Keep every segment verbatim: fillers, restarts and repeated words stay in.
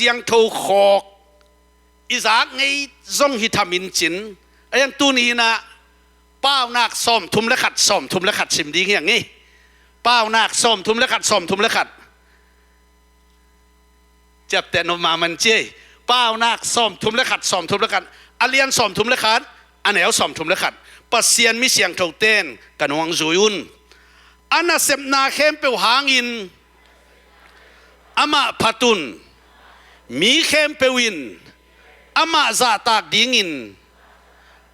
Siangtho khawk i zak ngei zong hi tham in cin, a hiang tuni in ah Paunak sawmthum le khat, sawmthum le khat sim ding hi hang ei. Paunak sawmthum le khat, sawmthum le khat. Ciapteh nop mahmah ci ei. Paunak sawmthum le khat, sawmthum le khat. A lian sawmthum le khat, a neu sawmthum le khat. Pasian mi siangthote'n ka nuang zui un. A nasepna khempeuh hangin amah phat un. Mi khempeuh in amah zahtak dingin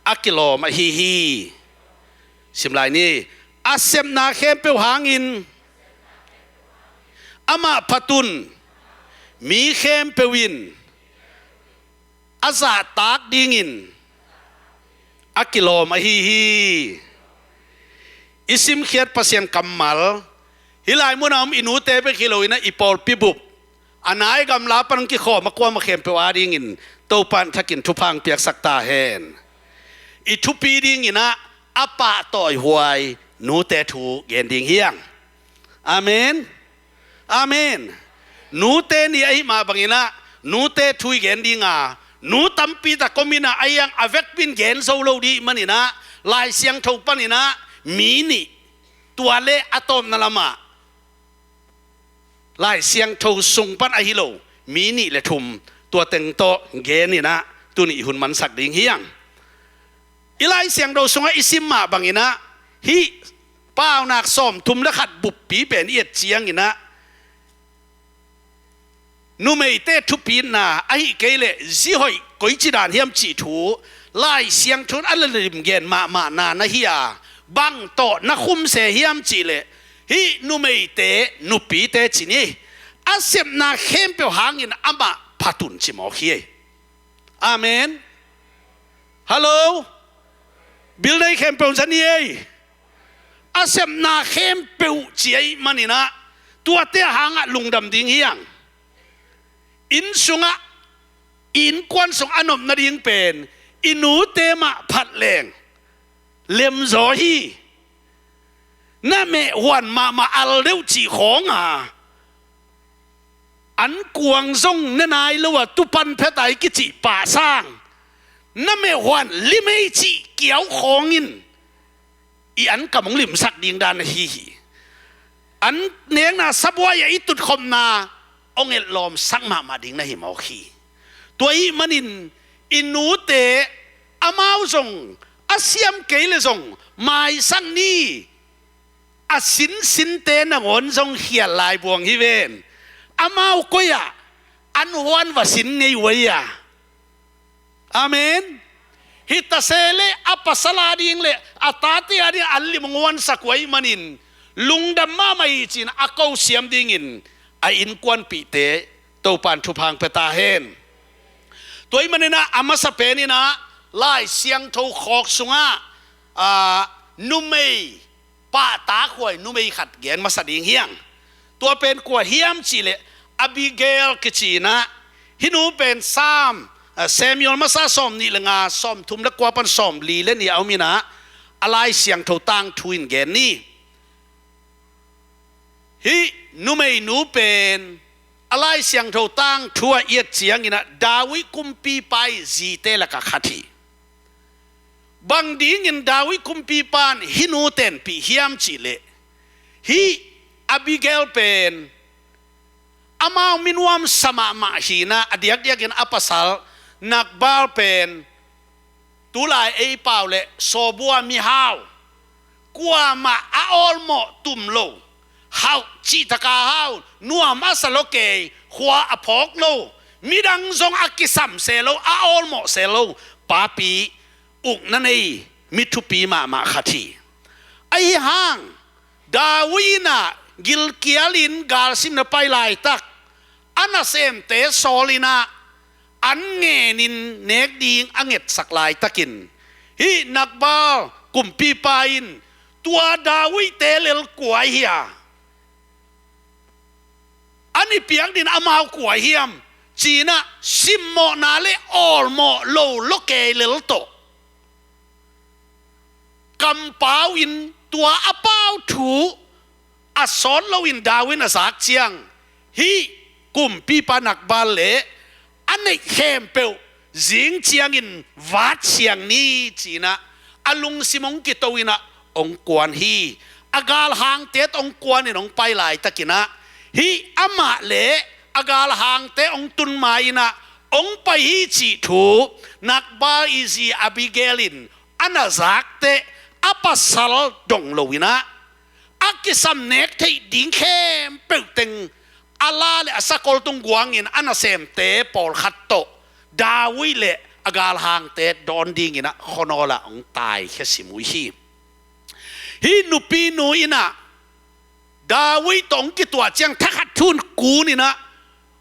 a kilawm ahi hi. Sim lai ni. A sepna khempeuh hangin amah phat un. Mi khempeuh in a zahtak dingin a kilawm ahi hi. I simkhiat Pasian kammal, hih lai munah om i nute bek hi lo in ah i pawlpi bup, a nai gamla pan hong kikhawm a kuamah khempeuh adingin Topa'n thakin thupha hong piaksak ta hen. I thupi dingin ah a pahtawihhuai nute thu gen ding hi hang. Amen. Amen. Nute ni ahih mah bangin ah nute thu i gen ding a, nu tampi tak om in ah, a hiang a vekpi in gen zo lo ding ahih manin ah, Lai Siangtho panin ah mi nih, tua le a tawpna lamah Lai Siangtho sung pan ahi lo mi nih le thum, tua teng tawh gen in ah tuni i hun mansak ding hi hang. I Lai Siangtho sungah i sim mah bangin ah, hih Paunak sawmthum le khat buppi pen i et ciangin ah, numeite thupitna ahih kei leh zi hoih koici dan hiam cih thu Lai Siangtho in a lalim gen mahmahna na hi a, bang tawh na khum se hiam cih leh, hih numeite, nupite ci ni, a sepna khempeuh hangin amah phat un ci mawk hi ei. Amen. Hallo. Bil nei khempeuh za ni ei. A sepna khempeuh ci ahih manin ah, tuate hangah lungdam ding hi hang. Inn sungah, i innkuan sung a nop nading pen i nute mah phat leng lemzaw hi. Na meh huan mahmah al deuh cih khawng a, an kuang zong ne nai lo a, tupan phet a i kicih pah sang, na meh huan limei cih kiau khawng in i an kam hong limsak ding dan ahi hi. An nekna sabuai ah i tutkhopna hong etlawmsak mahmah ding na hi mawk hi. Tua ahih manin i nute, amau zong a siam kei le zong maisak ni. A sinsinte nangawn zong khial lai buang hi ven. Amau koi ah an huan va sin ngei uh ei a. Amen. Hi ta se leh a pasal ading le a tate ading an lim hong huansak uh ahih manin lungdam mahmah hi ci-in a ko siam dingin a innkuanpihte Topa'n thupha hong pia ta hen. Tua ahih manin ah a masa pen in ah Lai Siangtho khawk sungah, ah, numei pahtakhuai numei khat gen masa ding hi hang. Tua pen kua hiam cih leh Abigail kici in ah, hih nu pen Sam, ah, Samuel masa sawmnih le nga, sawmthum le kua pan sawmli le nih a om in ah, a Lai Siangtho tangthu in gen ni. Hih numeinu pen a Lai Siangtho tangthu ah i et ciangin ah David kumpipa i zite lakah khat hi. Bang dingin David kumpipa in hih nu tenpih hiam cih leh, hih Abigail pen amau mi nuamsa mahmah hi in ah, a diakdiakin a pasal Nabal pen tulai ei pau leh sawbua mihau, kuamah a awlmawh tum lo, hauh cihtak a hau, nuam a sa lua kei, khua a phawk lo, midang zong a kisam se lo, a awlmawh se lo papi, ukna nei, mi thupi mahmah khat hi. Ahi hang David in ah gilkialin galsimna pai laitak, a nasemte sawl in ah an ngenin nek ding a ngetsak laitakin, hih Nabal kumpipa in tua David-te lel kua ahi a, an i piak ding amau kua hiam ci-in ah simmawhna le awlmawh lo lua kei lel tawh kampau in tua a pau thu a sawt loin David in a zak ciang, hih kumpipa Nabal le a neih khempeuh zing ciangin vat siang ni ci-in ah a lungsim hong kito in ah hong kuan hi. A galhangte tawh hong kuanin hong pai laitakin ah hih amah le a galhangte hong tun ma-in ah hong pai hi cih thu Nakbal i zi Abigail in a na zak teh a pasal dong lo-in ah a kisam nek theih ding khempeuh teng a la le a sakol tung guangin a nasemte pawlkhat tawh David le a galhangte dawn dingin ah khuanawl ah hong taikhia sim uh hi. Hih nupinu in ah David tawh hong kituah ciang thakhat thu-in kun in ah,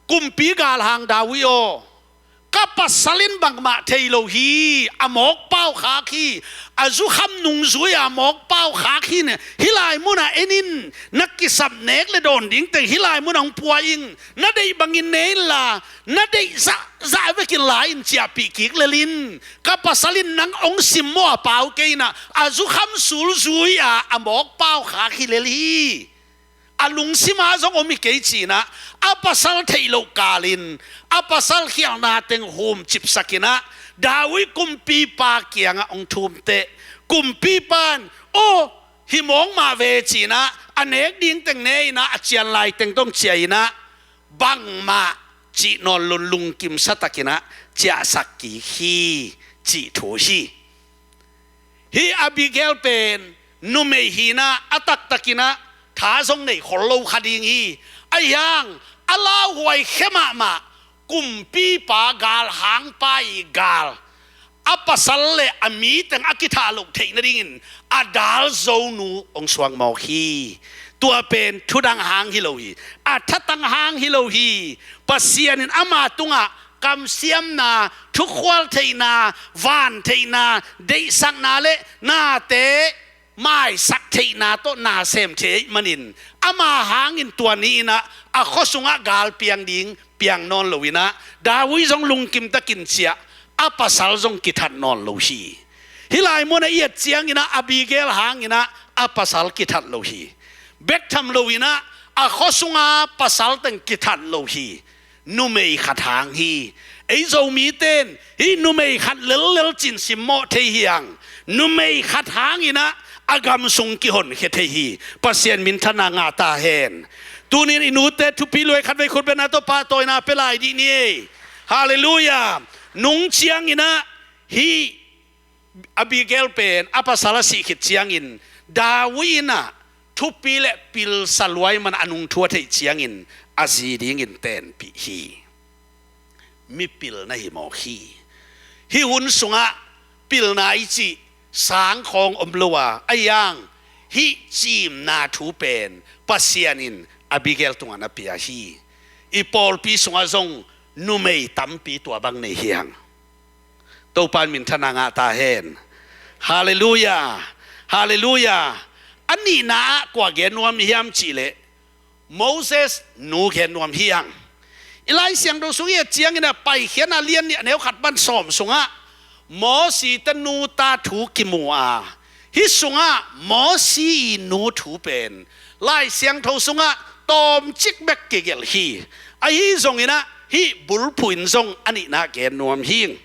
kumpi galhang David aw, ka pasal in bangmah thei lo hi, a mawk pau khak hi, a zukham nungzui a mawk pau khak hi. Hih lai munah en in, na kisap nek le dawn ding teng hih lai munah hong pua ing, na deih bangin ne inla, na deih zahzah vekin la in, ciahpih kik lel in. Ka pasal in nang hong simmawh a pau kei in ah, a zukham sulzui a a mawk pau khak hi lel hi. A lungsim ah zong om hi kei ci-in ah a pasal theih loh kalin a pasal khialhna teng humcipsak in ah David kumpipa kiangah hong thum teh kumpipa in, aw, hih mawk mah ve ci-in ah a nek ding teng ne in ah a cian lai teng tawh hong ciah in ah bangmah cih nawn loin lungkimsa takin ah ciahsak kik hi cih thu hi. Hih Abigail pen numei hi-in ah a taktakin ah tha zong nei khol lo kha ding hi. Ahi hang a lauhuai khia mahmah, kumpipa galhangpa i gal, a pasal le a mi teng a kithah loh theih nadingin a dal zonu hong suak mawk hi. Tua pen thudang hang hi lo hi. A thatang hang hi lo hi. Pasian in ama tungah kamsiamna, thukhual theihna, van theihna, deihsakna le nate maisak theihna tawh na sem thei ahih manin ama hangin tua ni-in ah a khua sungah gal piang ding piang nawn lo-in ah David zong lungkim takin ciah, a pasal zong kithat nawn lo hi. Hih lai munah i et ciangin ah Abigail hangin ah a pasal kithat lo hi. Bek tham lo-in ah a khua sunga pasal teng kithat lo hi. Numei khat hang hi. Ei Zomite in hih numei khat lellel ci-in simmawh thei hi hang. Numei khat hangin ah a gam sung kihonkhia thei hi. Pasian minthanna ngah ta hen. Tuni-in i nute thupi lua-i khatvei khut bengna tawh pahtawina pia lai dih ni ei. Halleluiah. Nung ciangin ah hih Abigail pen a pasal a sih khit ciangin David in ah thupi le pilsa lua ahih manin a nungthu a theih ciangin a zi dingin tenpih hi. Mipil na hi mawk hi. Hih hun sungah pilna i cih sang khawng om lo a, ahi hang hih ciimna thu pen Pasian in Abigail tungah na pia hi. I pawlpi sungah zong numei tampi tua bang nei hi hang. Topa in minthanna ngah ta hen. Halleluiah. Halleluiah. A nihna ah kua gen nuam hiam cih leh Moses nu gen nuam hi hang. I Lai Siangtho sung i et ciangin a Paikhiatna lian nih a neu khat pan sawm sungah Mosi tanu ta thu kimu a, hih sungah Mosi i nu thu pen Lai Siangtho sungah tawmcik bek kigelh hi. Ahi zongin ah hih bulphuh in zong a nihna gen nuam hi.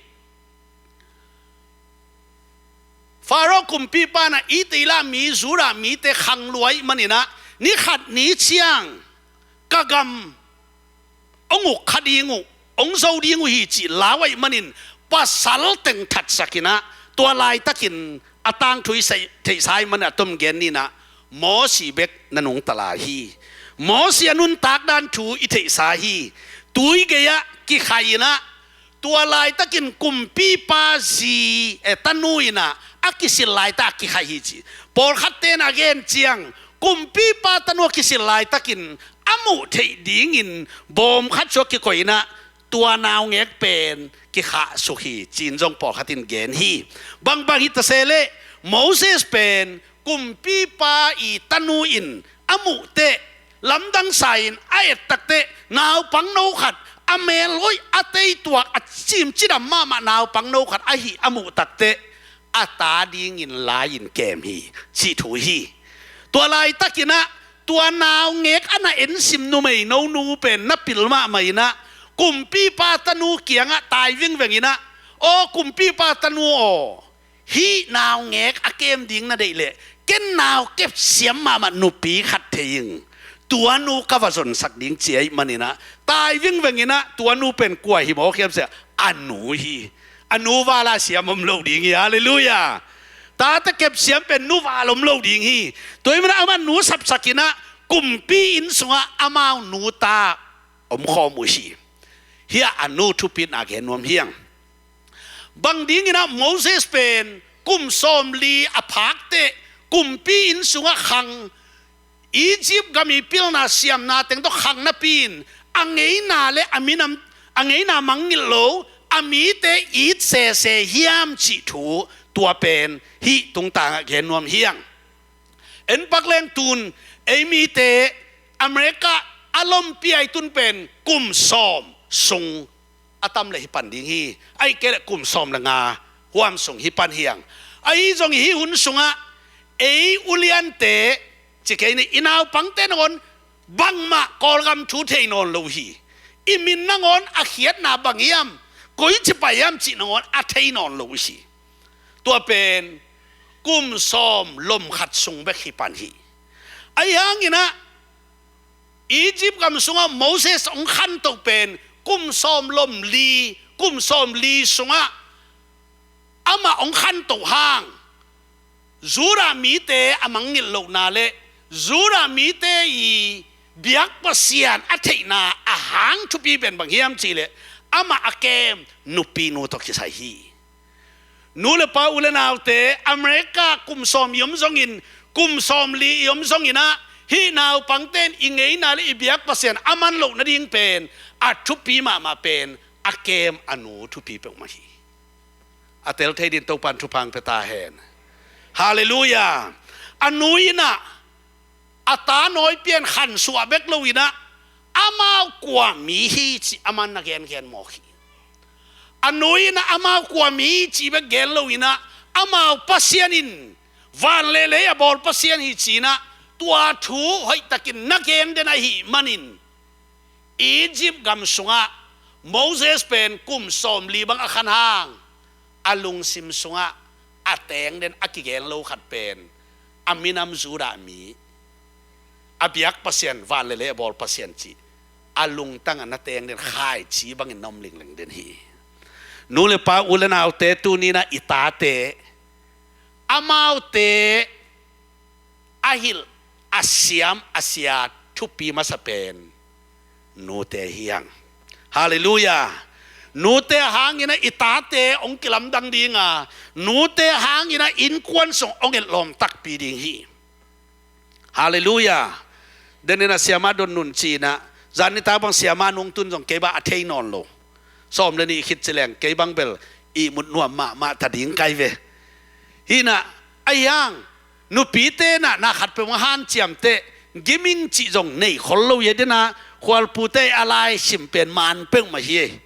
Faro kumpipa in ah Israel mi, Judah mite khang lua ahih manin ah ni khat ni ciang ka gam hong uk kha ding uh, hong zo ding uh hi cih lau ahih manin pasal teng thatsak in ah, tua laitakin a tangthu i theihsa ahih manin a tom gen ni in ah Mosi bek na nungta lai hi. Mosi a nuntak dan thu i theihsa hi. Tui gei-ah kikhai in ah tua laitakin kumpipa zi, eh, tanu in ah a kisil laitak a kikhai hi ci. Pawlkhatte in a gen ciang kumpipa tanu a kisil laitakin a muh theih dingin bawm khat sung a kikoih in ah tua naungek pen kikhahsuk hi ci-in zong pawlkhat in gen hi. Bangbang hi ta se leh Moses pen kumpipa i tanu in a muh teh, lamdang sa-in a et tak teh, naupangno khat a mel hoih, a tei tuak, a cim cidam mahmah naupangno khat ahi a muh tak teh a ta dingin lai-in kem hi cih thu hi. Tua laitakin ah tua naungek a na ensim numeino nu pen na pil mahmah in ah Kumpipa tanu kiangah tai vingveng inah, "Aw kumpipa tanu aw, hih naungek a kem ding na deih leh ken nau kepsiam mahmah nupi khat thei ing. Tua nu ka va zonsak ding," ci ahih maninah tai vingveng inah, tua nu pen kua hi mawk hiam cih leh a nu hi. A nu vala siam om lo ding hi. Halleluiah. Tate kepsiam pen nu val om lo ding hi. Tua ahih manin amah nu sapsak inah kumpi inn sungah amau nu ta omkhawm uh hi. Hih a nu thupitna gen nuam hi hang. Bang dinginah Moses pen kum sawmli a phak teh kumpi inn sungah khang, Egypt gam i pilna siamna teng tawh khang napi-in a ngeina le a minam, a ngeina mangngilh lo, a mite it sese hiam cih thu tua pen hih tungtangah gen nuam hi hang. En pak leng tun ei mite America a lompi ai tun pen kum sawm sung a tam le hi pan ding hi. Ahih kei leh kum sawm le nga huam sung hi pan hi hang. Ahi zong hih hun sungah ei uliante ci kei ni, i naupangte nangawn bangmah Kawlgam thu thei nawn lo hi. I min nangawn a khiatna bang hiam, koici pai hiam cih nangawn a thei nawn lo hi. Tua pen kum sawm lom khat sung bek hi pan hi. Ahi hanginah Egypt gam sungah Moses hong khantoh pen kum sawm lom li, kum sawm li sungah amah hong khantoh hang Judah mite a mangngilh lohna le Judah mite i biak Pasian a theihna a hang thupi pen bang hiam cih leh amah a kem nupi nu tawh kisai hi. Nu le pa, u le naute, America kum sawm i om zongin, kum sawm li i om zonginah hih naupangte in i ngeina le i biak Pasian a man loh nading pen a thupi mahmah pen a kem a nu thupi peuhmah hi. A tel thei din Topan thupha hong pia ta hen. Halleluiah. A nu inah a ta nawi pian khansuah bek loinah amau kua mi hi cih a man na gengen mawk hi. A nu inah amau kua mi hi cih bek gen loinah amau Pasian in van le lei a bawl Pasian hi ci-inah tua thu hoihtakin na gen den ahih manin Egypt gam sungah Moses pen kum sawm li bang a khan hang a lungsim sungah a teng den a kigen lo khat pen a minam Judah mi, a biak Pasian, van le lei a bawl Pasian cih a lungtang a na teng den khaici bangin na om lingleng den hi. Nu le pa, u le naute, tuninah i tate amaute a hilh a siam a sia thupi masa pen nute hi hang. Halleluiah. Nute hanginah i tate hong kilamdang dinga, nute hanginah innkuan sung hong etlawm takpi ding hi. Halleluiah. Deninah siamah don nun cinah zan nitak bang siamah nungtun zong kei bang a thei nawn lo. Sawm le nih khit ci leng kei bang bel ihmut nuam mahmah ta ding kai ve. Hinah ahi hang nupite nah na khat peuhmah hanciamteh giming cih zong nei khol lo hi a, denah khualpute a lai sim pen man peuhmah hi.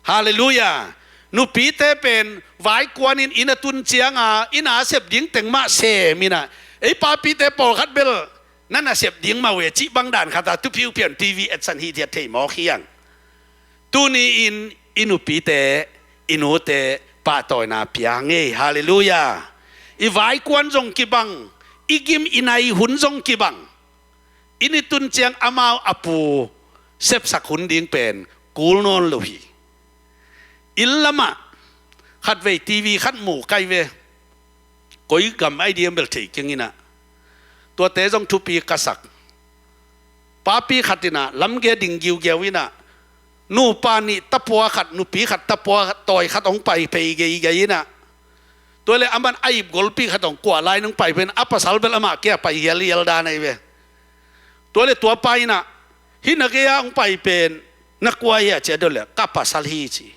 Halleluiah. Nupite pen vaikuanin inn a tun cianga inn a sep ding teng mah seminah ei papite pawlkhat bel na nasep ding mah uh e cih bang dan khata thupiupian TV etsan hi thiat thei mawk hi hang. Tuni-in i nupite, i nute pahtawina pia ngei. Halleluiah. I vaikuan zong kibang, i gim i nai hun zong kibang. Inn i tun ciang amau a pu sepsak hun ding pen kul nawn lo hi. Inn lamah khatvei TV khat mu kai ve. Koi gam ai diam bel thei kenginah tuate zong thupi ka sak. Papi khatinah lamge ding giugiau inah nupa nih tapua khat, nupi khat tapua tawi khat hong pai phei geigei inah tua le aman a ip golpi khat hong kuah lai nong pai pen a pasal bel amah kia pai hialhial dan ahi ve. Tua le tua pa inah hih na gei-a hong pai pen na kua hia cia deuh le ka pasal hi ci.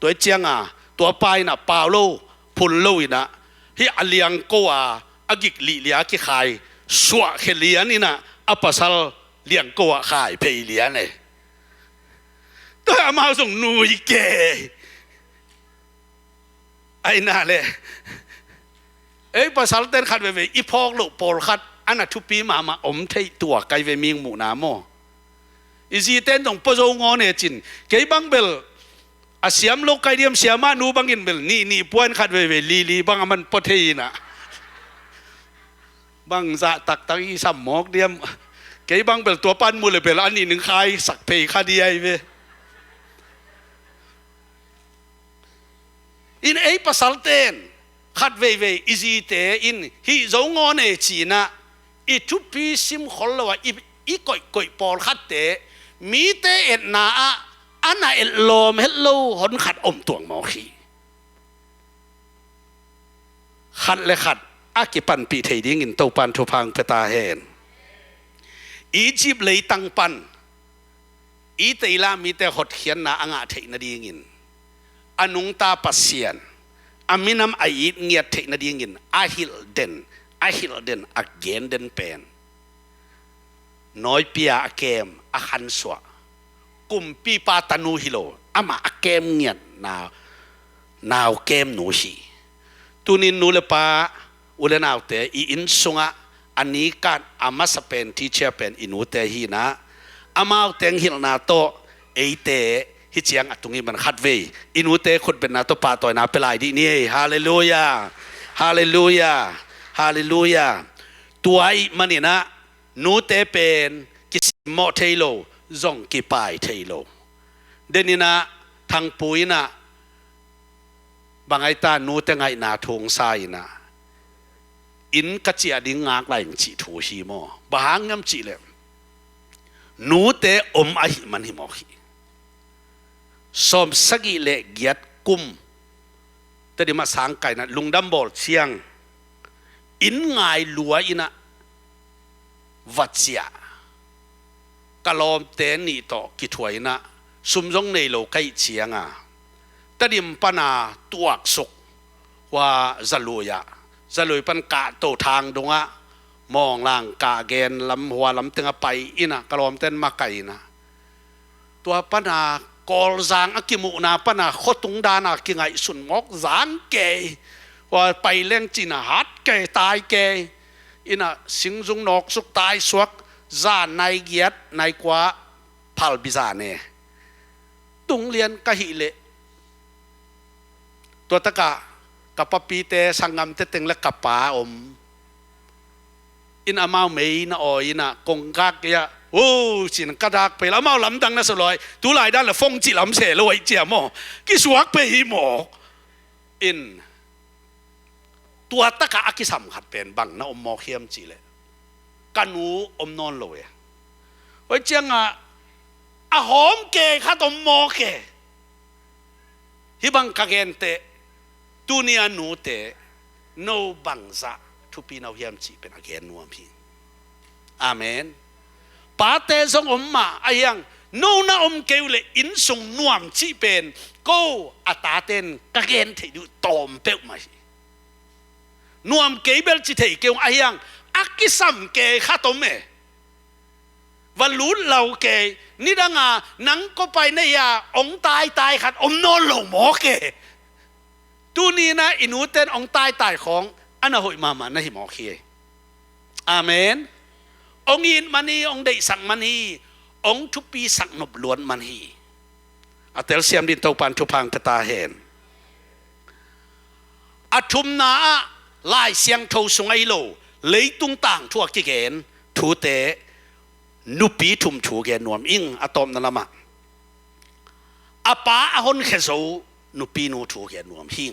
Tua hi cianga tua pa inah pau lo phun lo inah hih a liangko a a gik lihlia kikhai suahkhia lian inah a pasal liangko ah khai phei lian e. Tua amau zong nui ke. Aina le ei pasalten khat veve i phawk loh pawlkhat a na thupi mahmah om theih tua kai ve ming muhna maw? I zite in zong pua zo ngawn e ci-in. Kei bang bel a siam lo kai diam, siamah nu bangin bel nih nih pua in khat veivei li li bang a man pua thei inah. Bang zah taktak i sam mawk diam. Kei bang bel tua pan mu le bel a nih ning khai sak phei kha di ai ve. In ei pasalte in khat veivei i zite in hih zo ngawn e ci-inah i thupi sim khol lo a i, i koihkoih pawlkhatte mite etna ah a na etlawm het lo hon khat om tuang mawk hi. Khat le khat a kipanpih thei dingin Topan thupha hong pia ta hen. Egypt leitang pan i teila mite hotkhiatna a ngah theih nadingin a nungta Pasian a minam a it ngiat theih nadingin a hilh den, a hilh den, a gen den pen nawipia a kem a khansuah kumpipa tanu hi lo, amah a kem ngiatna nau kemnu hi. Tunin nu le pa, u le naute, i inn sungah a nikat a masa pen teacher pen i nute hi inah, amaute hong hilhna tawh eite hih ciang a tung i man khat vei i nute khutbetna tawh pahtawina pia lai dih ni ei. Halleluia. Halleluia. Halleluia. Tua ih maninah nute pen kisimmawh thei lo, zong kipai thei lo. Deninah Thangpu inah bang ai ta, nute ngaihna thu hong sa inah inn ka ciah ding ngak lai ing cih thu hi maw? Bang hang hiam cihleh nute om ahih man hi mawk hi. Sawm sagih le giat kum Tedim a sang kainah lungdam bawl ciang inn ngai lua inah va ciah. Ka lawmte nih tawh kithuah inah sum zong nei lo ka hih cianga Tedim pana tuaksuk hua Zalui ah, Zalui pan kahto thang dungah Mawnglang kah gen lam hua lam tengah pai inah ka lawmte in makai inah tua pana Kawlzang a kimuhna pana khuatung dana kingaihsun mawk zang kei. Hua pai leng cina hat kei, tai kei. Inah singzung nawksuk tai suak, zan nai giat nai kua phalbi zan e. Tunglian ka hih leh tua takah ka papite sanggamte teng le ka pa om in amau mei na awi inah kongkak kei ah, "Wo," cin ka dak pei la amau lamdang na sa lua ai. Tulai dan le phone cih lam se lo ai cia maw? Kisuak pei hi maw? In tua takah a kisam khat pen bang na om mawk hiam cihleh ka nu om nawn lo e. Hoi ciangah a hawm kei khat om mawk e. Hih bang ka genteh tuni a nute no bangzah thupi no hiam cih pen a gen nuam hi. Amen. Pate zong om mah a hiang no na om kei uh le inn sung nuam cih pen ko a taten ka gen theih duh tawm peuhmah hi. Nuam kei bel ci thei kei ung a hiang a kisam kei khat om e. Va lut lo kei, nidanga nang ko pai na hia ong taitai khat om nawn lo mawk e. Tuninah i nuten ong taitai khawng a na hoih mahmah na hi mawk hi. Amen. Ong it man hi, ong deihsak man hi, ong thupisak nop luat man hi. A telsiam din Topan thupha hong pia ta hen. A thumna ah Lai Siangtho sung ahi lo leitung tangthu a kigen thute nupi thum thu gen nuam ing. A tawpna lamah a pa a honkhia zo nupinu thu gen nuam hi.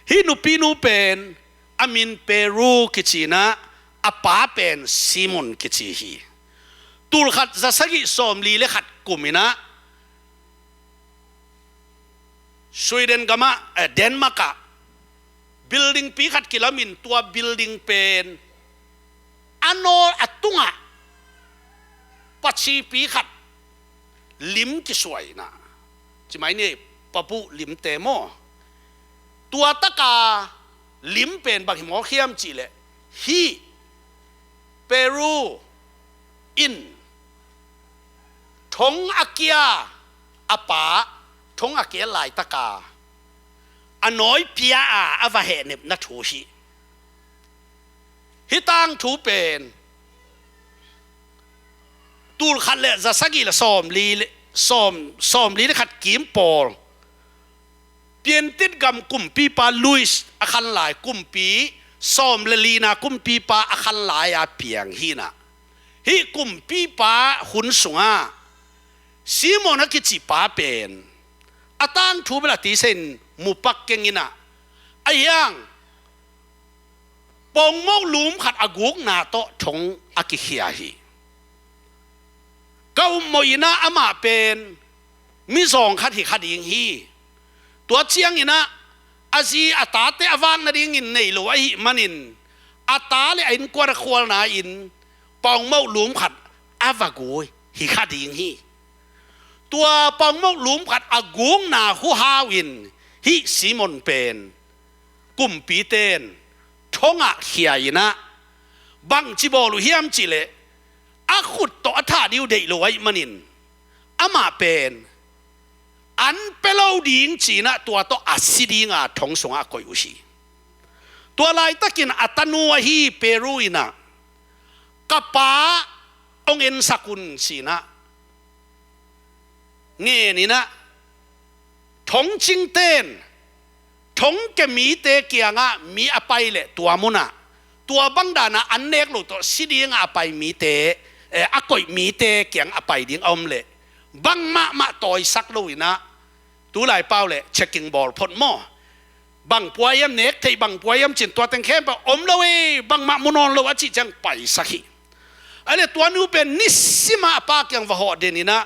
Hih nupinu pen a min Peru kici inah a pa pen Simon kici hi. Tulkhat zasagih sawmli le khat kum inah Sweden gamah, eh, Denmark ah building pi khat kilamin tua building pen a nawl a tungah pacipi khat lim kisuai inah, ci mai ni, pabuh limte maw? Tua taka lim pen bang hi mawk hiam cihleh hih Peru in thong a kia a pa thong a kia laitaka a nawi pia a a va hehnepna thu hi. Hih tangthu pen Tul khat le za sagih le sawmli le, sawm, sawmli le khat kim pawl, Piantit gam kumpipa Louis a khan lai, kumpi sawm le lina kumpipa a khan lai-a piang hi-in ah, hih kumpipa hun sungah Simon a kici pa pen a tangthu bel a tisa in mu pak keng in ah, a hiang pongmawh lum khat a gukna tawh thong a kikhia hi. Ka upmawh in ah amah pen mizawng khat hi kha ding hi. Tua ciangin ah a zi a tate a vak nadingin nei lo ahih manin a ta le a innkuan a khualna-in pongmawh lum khat a va gu hi kha ding hi. Tua pongmawh lum khat a gukna huhau-in hih Simon pen kumpite in thongah khia in ah, bangci bawl uh hiam cih leh, a khut tawh a thah ding uh deih lo ahih manin amah pen an pia lo ding ci-in ah tua tawh a si dinga thong sungah a koih uh hi. Tua laitakin a tanu ahi Peru in ah, ka pa hong ensak un ci-in ah ngen in ah, thongcingte in thongkia mite kiangah mi a pai leh tua munah tua bang danah an nek lo tawh si dingah a pai mite, eh, a koih mite kiang a pai ding a om leh bangmah mah tawisak lo in ah, tulai pau le checking bawl phot maw, bang pua hiam nek theih, bang pua hiam cin, tua teng khempeuh om lo e, bangmah mu nawn lo a cih ciang paisak hi. Ahih leh tua nu pen nisimah a pa kiang va hawh den in ah,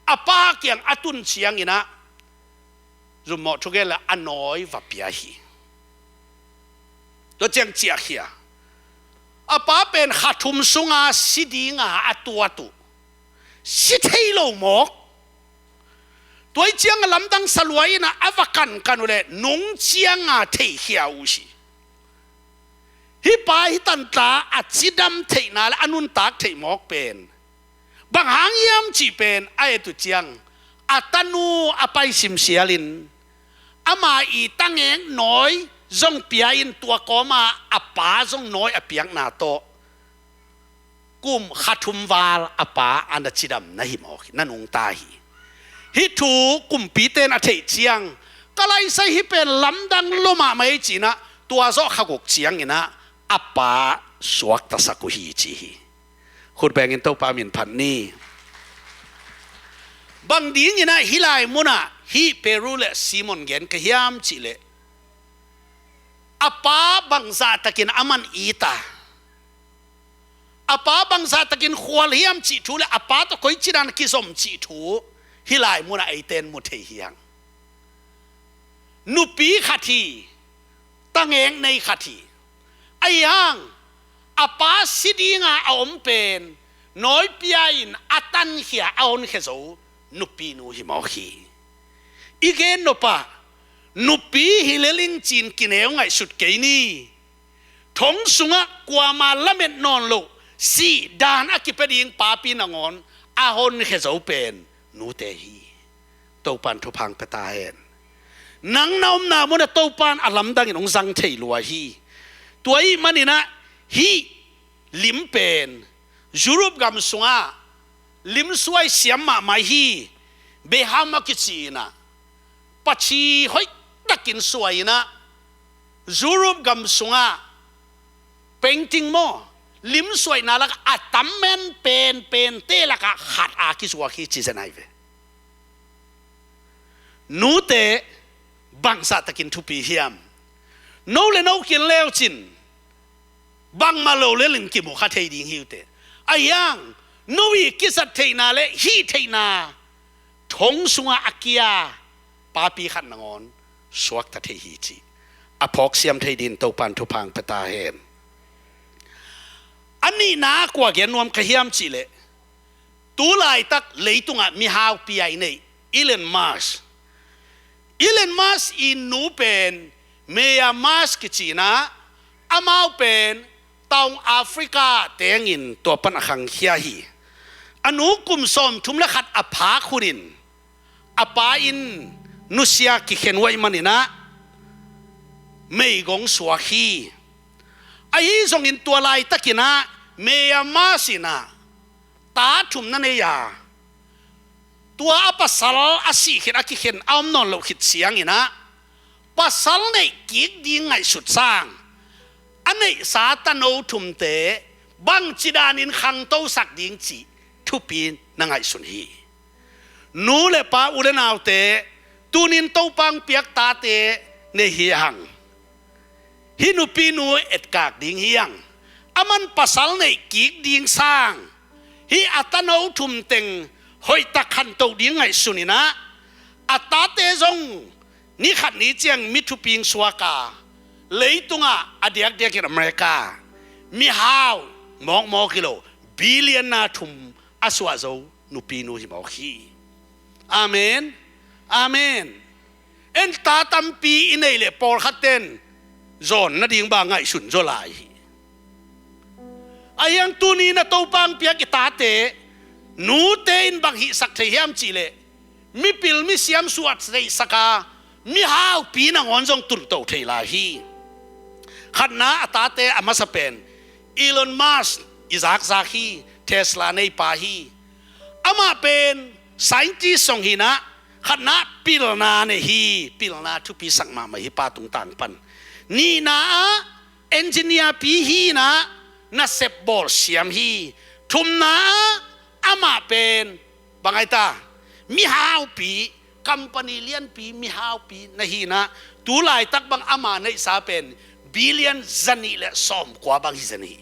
a pa kiang a tun ciangin ah zumhmawh thugen le a nawi va pia hi. Tua ciang ciahkhia, a pa pen kha thum sunga si dinga a tuat uh, si thei lo mawk. Tua ih ciang a lamdang sa lua in ah a va kankan uh leh nung cianga theihkhia uh hi. Hih pa hih tanta a cidam theihna le a nuntak theih mawk pen bang hang hiam cih pen a et uh ciang, a tanu a pai simsialin ama ii tangek nawi zong pia-in tua kawma a pa zong nawi a piakna tawh kum kha thum val a pa a na cidam na hi mawk hi, na nungta hi. Hih thu kumpite in a theih ciang, ka laisai hih pen lamdang lua mahmah hi ci-in ah tua zawh kha guk ciangin ah a pa suaktasak uh hi ci hi. Khut bengin Topa min phat ni. Bang dingin ah hih lai munah hih Peru le Simon gen ka hiam cih leh, a pa bangzahtakin a man it a, a pa bangzahtakin khual hiam cih thu le a pa tawh koici dan a kizom cih thu hih lai munah eite in mu thei hi hang. Nupi khat hi, tangek nei khat hi. Ahi hang a pa si dinga a om pen nawi pia-in a tankhia, a honkhia zo nupinu hi mawk hi. I gen nopah, nupi hi lel ing ci-in kineu ngaihsut kei ni. Thong sungah kuama lamet nawn loh, sih dan a kipia ding papi nangawn a honkhia zo pen nute hi. Topan thupha hong pia ta hen. Nang na omna munah Topan a lamdangin hong zang thei lua hi. Tua ahih manin ah hih lim pen Europe gam sungah limsuai siam mahmah hi. Beham a kici in ah pachi hoihtakin suai in ah, Europe gam sungah painting maw, limsuaina lakah a tam men penpente lakah khat a kizuak hi ci zen ahi ve. Nute bangzahtakin thupi hiam? No le no kin leucin bangmah lo lelin kimu kha thei ding hi uh teh. Ahi hang no ii kizat theihna le hih theihna thong sungah a kia papi khat nangawn suakta thei hi cih a phawksiam thei dingin Topan thupha hong pia ta hen. A nihna ah kua gen nuam ka hiam cih leh, tu laitak leitungah mihaupi a i neih Elon Musk. Elon Musk ii nu pen Maya Musk kici in ah, amau pen Taung Africa tengin tua pan a khangkhia hi. A nu kum sawmthum le khat a phak hunin a pa inn nusia kikhen uh ahih manin ah meigong suak hi. Ahi zongin tua laitakin ah Maya Musk in ah ta thum na nei a, tua a pasal a sih khit a kikhen a om nawn loh khit ciangin ah, pasal neih kik ding ngaihsut sang a neihsa tano thumte bangci danin khangtosak ding cih thupi na ngaihsun hi. Nu le pa, u le naute, tunin Topa'n piak tate nei hi hang. Hih nupinu etkak ding hi hang. Aman pasal neih kik ding sang hih a tano thum teng hoihtak khantoh ding ngaihsun in ah, a tate zong ni khat ni ciang mi thupi suak a, leitungah a diakdiakin America mihau mawkmawk hi lo, billion na thum a suah zo nupinu hi mawk hi. Amen. Amen. En, ta tampi i neih leh pawlkhat ten zawn nading bang ngaihsun zaw lai hi. Ahi hang tuni-in ah Topa'n piak i tate, nute in bang hihsak thei hiam cih leh, mipil misiam suah theihsak a, mihaupi nangawn zong tunto thei lai hi. Khatna, a tate a masa pen Elon Musk i zakzak hi, Tesla neipa hi. Amah pen scientist zong hi-in ah, khatna pilna nei hi, pilna thupisak mahmah hi pa tungtang pan. Nihna ah engineer pi hi-in ah, nasep bawl siam hi. Thumna ah amah pen bang ai ta, mihaupi, company lianpi mihaupi na hi-in ah, tu laitak bang ama neihsa pen billion zanih le sawmkua bang hi zen hi.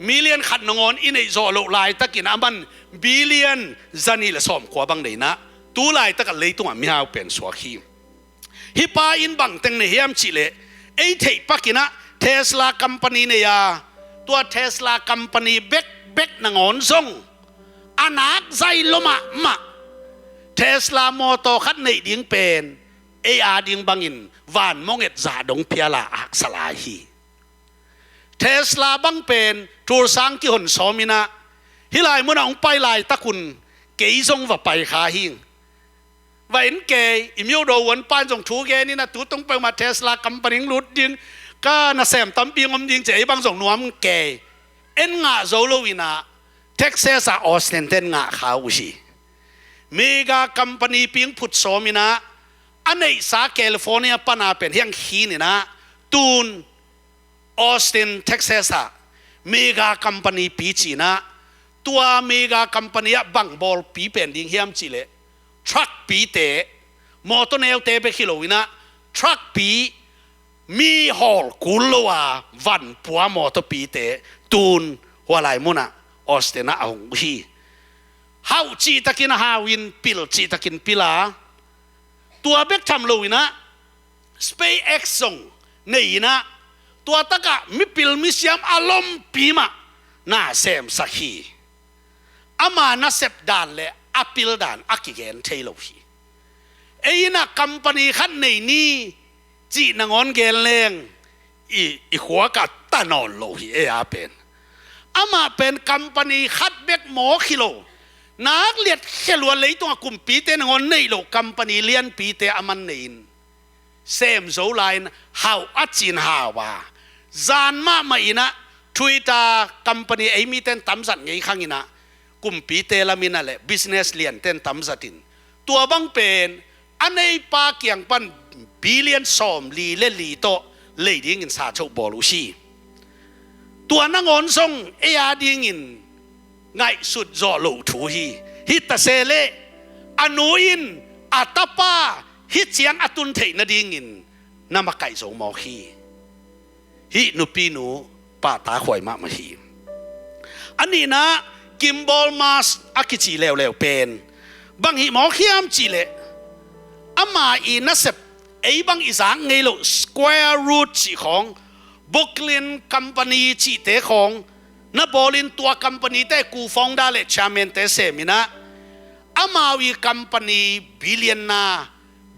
Million khat nangawn i neih zawh loh laitakin aman billion zanih le sawmkua bang nei-in ah, tu laitak a leitungah mihau pen suak hi. Hih pa in bangteng nei hiam cih leh, ei theih pakin ah Tesla company nei a, tua Tesla company bekbek nangawn zong a nak zai lua mahmah. Tesla mawtaw khat neih ding pen ei a ding bangin van mawng et zah dong phial a haksa lai hi. Tesla bang pen Tulsa-ah kihon sawm in ah, hih lai munah hong pai laitak un kei zong va pai kha hi. Va en kei, i myo do wan pan zong thu gen in ah, tu tung peuhmah Tesla company hong lut ding, ka nasem tampi hong om ding ci-a, ei bang zong nuam kei. En ngah zo lo in ah, Texas ah Austin ten ngah kha uh hi. Mega company pi hong phut sawm in ah, a neihsa California pan a pen hiang khin in ah, tun Austin, Texas ah mega company pi ci-in ah, tua mega company ah bang bawlpi pen ding hiam cih leh, truck pite, mawtaw neute bek hi lo in ah, truck pi, mi hawl kul lo a van pua mawtawpite tun hua lai munah Austin ah a hong uh hi. Hau cihtakin a hau in, pil cihtakin pil a, tua bek tham lo in ah, SpaceX zong nei in ah, tua takah mipil misiam a lompi mah na semsak hi. Ama nasep dan le a pil dan a kigen thei lo hi. Ei in ah company khat nei ni cih nangawn gen leng, i, i khuak ah ta nawn lo hi, ei a pen. Amah pen company khat bek mawk hi lo, nak liat khia lua, leitungah kumpite nangawn neih loh company lianpite aman nei in, sem zo lai-in hau a cin hau a, zan mahmah in ah Twitter company ei mite in tamzat ngei khang in ah, kumpite lam in ah le business liante in tamzat in, tua bang pen a neipa kiang pan billion sawmli le li tawh lei dingin sa choh bawl uh hi. Tua nangawn zong ei a dingin ngaihsut zawh loh thu hi. Hi ta se leh, a nu in a tapa hih ciang a tun theih nadingin na makaih zo mawk hi. Hih nupinu pahtakhuai mahmah hi. A nihna, Kimball Musk a kici leuleu pen bang hih mawk hiam cih leh, ama i nasep, ei bang i zak ngei loh square root cih khawng, Brooklyn Company cihte khawng na bawlin, tua company te co-founder le chairman te sem in ah, amau i company billion na,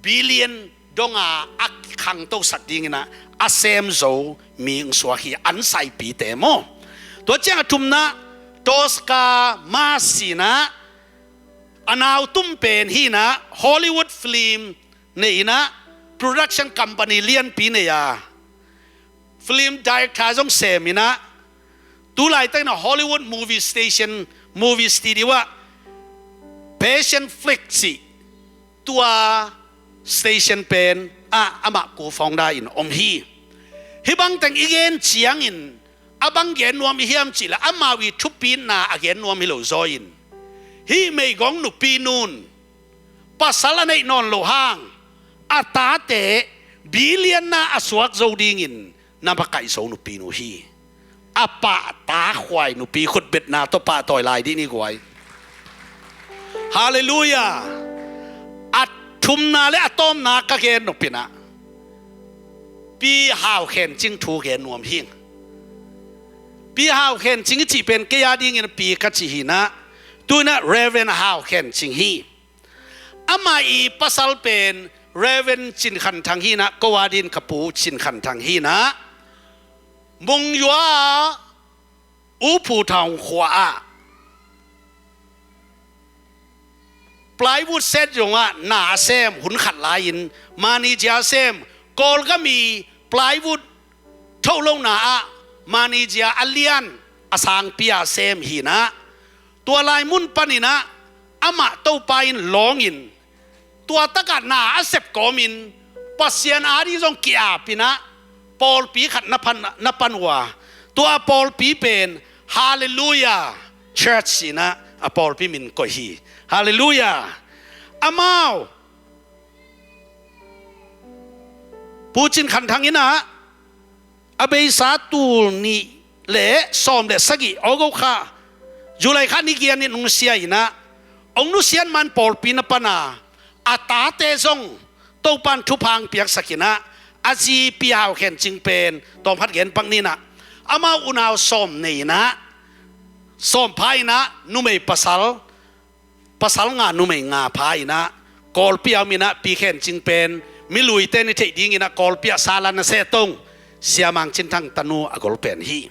billion dong a a khangtosak dingin ah a sem zo mi hong suak hi, an saipite maw. Tua ciang a thumna, Tosca Musk in ah, a nautum pen hi in ah, Hollywood film nei in ah, production company lianpi nei a, film director zong sem in ah, Tu laitakin a Hollywood movie station, movie studio ah Passion Flicks cih tua station pen ah amah co-founder in om hi. Hih bangteng i gen ciangin a bang gen nuam i hiam cih leh amau i thupitna a gen nuam hi lo zaw in, hih meigong nupinun pasal a neih nawn loh hang a tate billion-na a suak zo dingin na makaih zo nupinu hi. A pahtakhuai nupi khutbetna tawh pahtawi lai dih ni guai. Halleluiah. A thumna le a tawpna ka gen nop in ah Pi Hau Khen Cing thu gen nuam hing. Pi Hau Khen Cing i cih pen kei a dingin pi ka ci hi in ah, tu in ah Reverend Hau Khen Cing hi. Amah i pasal pen Reverend Cin Khan Thang hi in ah, ko a dingin ka pu Cin Khan Thang hi in ah, Mung Yua U Phu Thau khua ah plywood set zongah na a sem, hun khat lai-in manager a sem, Kawlgam i plywood tho lohna ah manager a lian, a sangpi a sem hi in ah, tua lai mun panin ah amah Topa in lawngin tua takah na a sep kawmin Pasian a ding zong ki-ap in ah pawlpi khat na pan, na pan uh a, tua pawlpi pen Halleluiah Church ci in ah a pawlpi min koih hi. Halleluiah. Amau Pu Cin Khan Thang in ah a beisa tul nih le sawm le sagih August kha, July kha ni giat in hong sia in ah, hong nusiat man pawlpi na pan a, a tate zong Topan thupha hong piaksak in ah, a zi Pi Hau Khen Cing pen tawm khat gen pak ni in ah, amau unau sawm nei in ah, sawm pha in ah, numei pasal, pasal nga numei nga pha in ah, Kawlpi a om in ah, Pi Khen Cing pen mi luite in i theih dingin ah Kawlpi ah Salan a se tong Sia Mang Cin Thang tanu a gol pen hi.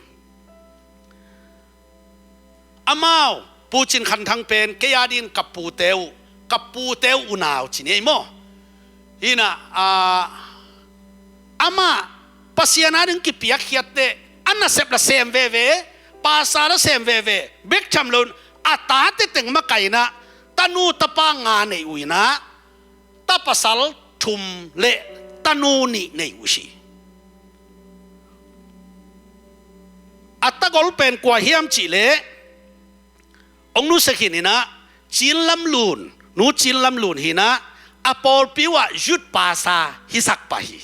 Amau Pu Cin Khan Thang pen kei a dingin ka pute uh, ka pute uh unau ci ni ei maw. Hi in ah, ah, amah Pasian a ding kipiakkhiat teh a nasep la sem veve, pasa la sem veve bek tham lo in, a tate teng makaih in ah tanu tapa nga nei uh in ah, tapasal thum le tanu nih nei uh hi. A tagol pen kua hiam cih leh, hong nusia khin in ah, Cin Lam Lun, Nu Cin Lam Lun hi in ah, a pawlpi uh ah youth pastor hisak pah hi.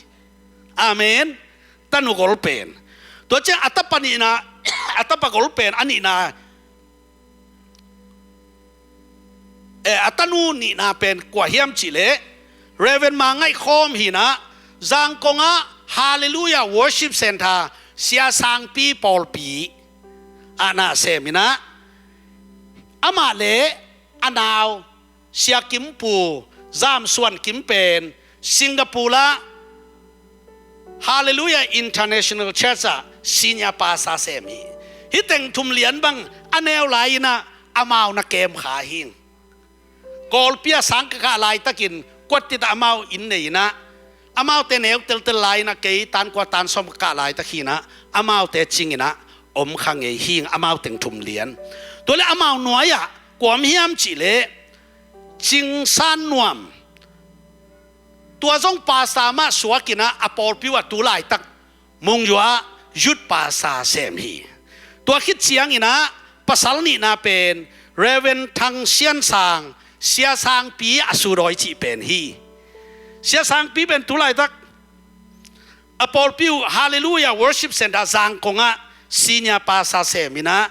Amen. Tanu gol pen. Tua ciang a tapa nihna, a tapa gol pen a nihna, eh, a tanu nihna pen kua hiam cih leh, Reverend Ma Ngaih Khawm hi in ah, Zangkong ah Halleluiah Worship Centre Sia Sangpi pawlpi ah na sem in ah, amah le a nau Sia Kim Pu, Zam Suan Kim pen Singapore ah Halleluiah International Church ah senior pastor sem hi. Hih teng thum lian bang a neu lai in ah amau na kem kha hing. Kawlpi ah sang ka kah laitakin kuat tita amau inn nei in ah, amaute neu teltel lai in ah, kei tan kua tan sawm ka kah laitak hi in ah, amaute cing in ah om kha ngei hing, amau teng thum lian. Tua le amau nuai ah kua om hiam cih leh, Cing San Nuam, tua zong pastor mah suak in ah a pawlpi uh ah tu laitak Mung Yua youth pastor sem hi. Tua khit ciangin ah pasal nihna pen Reverend Thang Sian Sang, Sia Sangpi a sudawi cih pen hi. Sia Sangpi pen tu laitak a pawlpi uh Halleluiah Worship Centre Zangkong ah senior pastor sem in ah,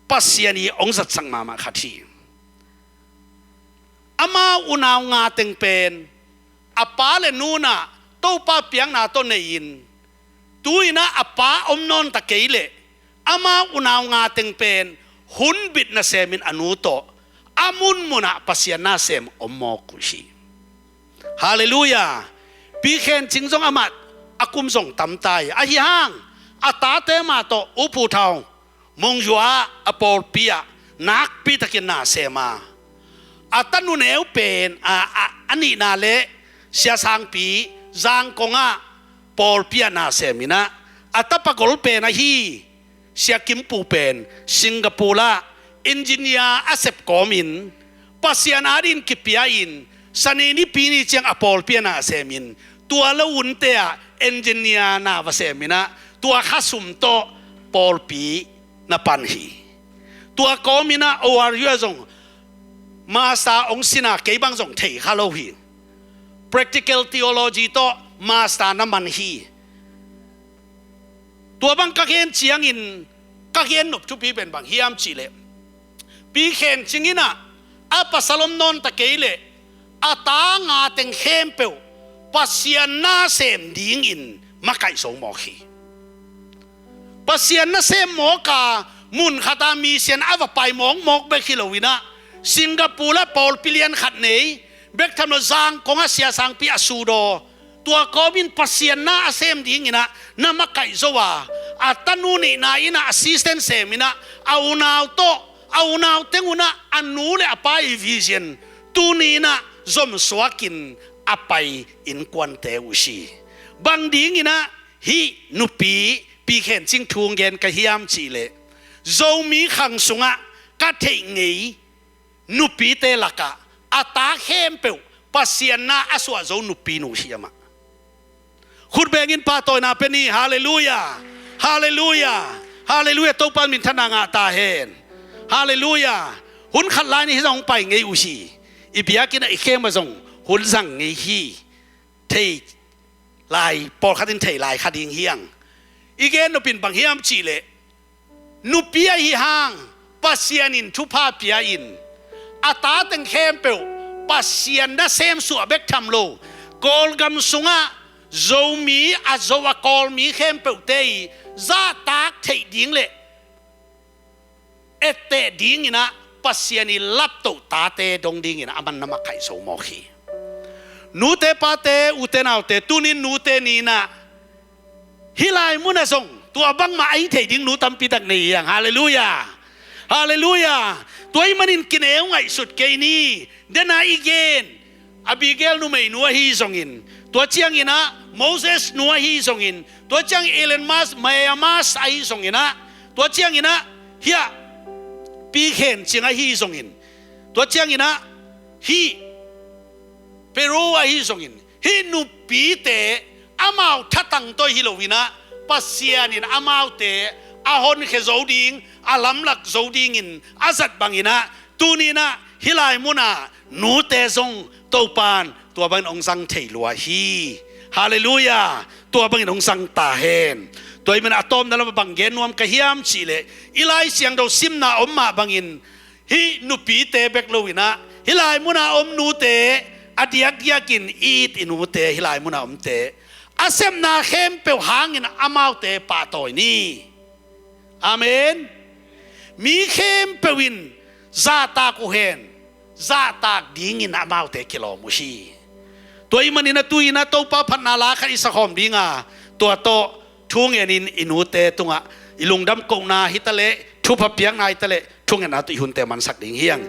Pasian in hong zatsak mahmah khat hi. Amau unau nga teng pen a pa le nu in ah Topa piakna tawh nei in, tu in ah a pa om nawn ta kei leh amau unau nga teng pen hun bit nasemin a nu tawh a munmun ah Pasian na sem om mawk uh hi. Halleluiah. Pi Khen Cing zong amah a kum zong tam ta hi. Ahi hang a tate mah tawh U Phu Thau Mung Yua a pawlpi ah nakpi takin na sem a, a tanu neu pen a, a, a nihna le Sia Sangpi Zangkong ah pawlpi ah na sem in ah, a tapa gol pen ahi Sia Kim Pu pen Singapore ah engineer a sep kawmin Pasian adingin kipia-in, Sani ni pi ni ciang a pawlpi a na semin, tua lo unte ah engineer na va semin ah, tua khasum tawh pawlpi na pan hi. Tua kawmin ah O R U ah zong master hong sin a, kei bang zong thei kha lo hi. Practical theology tawh master na man hi. Tua bang ka gen ciangin ka gen nop thupi pen bang hiam cih leh, Pi Khen Cing in ah a pasal om nawn ta kei leh a ta nga teng khempeuh Pasian nasem dingin makaih zo mawk hi. Pasian nasem mawk a, mun khat ah mission a va pai mawkmawk bek hi lo in ah, Singapore ah pawlpi lian khat nei, bek tham lo Zangkong ah siasangpi a sudaw, tua kawmin Pasian na a sem dingin ah na makaih zo a, a tanu neihna in ah assistant semin ah, a unau tawh, a unau teng un ah a nu le a pa i vision tuni in ah zomsuakin a pai innkuante uh hi. Bang dingin ah hih nupi Pi Khen Cing thu hong gen ka hiam cih leh, Zomi khang sungah ka theih ngei nupite lakah a ta khempeuh Pasian na a suah zo nupinu hi amah. Khut bengin pahtawina pia ni. Halleluiah. Halleluiah. Halleluiah. Topa minthanna ngah ta hen. Halleluiah. Hun khat lai ni hi zong hong pai ngei uh hi. I biakinn ah i khem ah zong hun zang ngei hi. Thei lai, pawlkhat in thei lai kha ding hi hang. I gen nop in bang hiam cih leh, nupi ahi hang Pasian in thupha pia-in a ta teng khempeuh Pasian nasem suah bek tham lo, Kawlgam sungah Zomi a zo a Kawlmi khempeuhte i zahtak theih ding le etteh dingin ah Pasian i laptoh tate dong dingin ah a man na makaih zo mawk hi. Nute pate, ute naute, tunin nute ni in ah hih lai munah zong tua bangmah a hi thei ding nu tampi tak nei hi hang. Halleluiah. Halleluiah. Tua ahih manin kineu ngaihsut kei ni. Dena i gen Abigail numeinu ahi zongin, tua ciangin ah Moses nu ahi zongin, tua ciangin Elon Musk, Maya Musk ahi zongin ah, tua ciangin ah hih Pi Khen Cing ahi zongin, tua ciangin ah hih Peru ahi zongin, hih nupite amau thatang tawh hi lo in ah, Pasian in amaute a honkhia zo ding, a lamlak zo dingin a zat bangin ah, tuni in ah hih lai munah nute zong Topan tua bangin hong zang thei lua hi. Halleluiah. Tua bangin hong zang ta hen. Tua ahih manin a tawpna lamah bang gen nuam ka hiam cih leh, i Lai Siangtho simna om mah bangin hih nupite bek lo in ah, hih lai munah om nute, a diakdiakin i it i nute, hih lai munah omte, a sepna khempeuh hangin amaute pahtawi ni. Amen. Mi khempeuh in zahtak uh hen, zahtak dingin amaute kilawm uh hi. Tua ahih manin a tu-in a Topa phatna la khat i sakhawm ding a, tua tawh thungenin i nute tungah i lungdam kohna hi taleh, thupha piakna hi taleh, thungetna tawh i hunte mansak ding hi hang.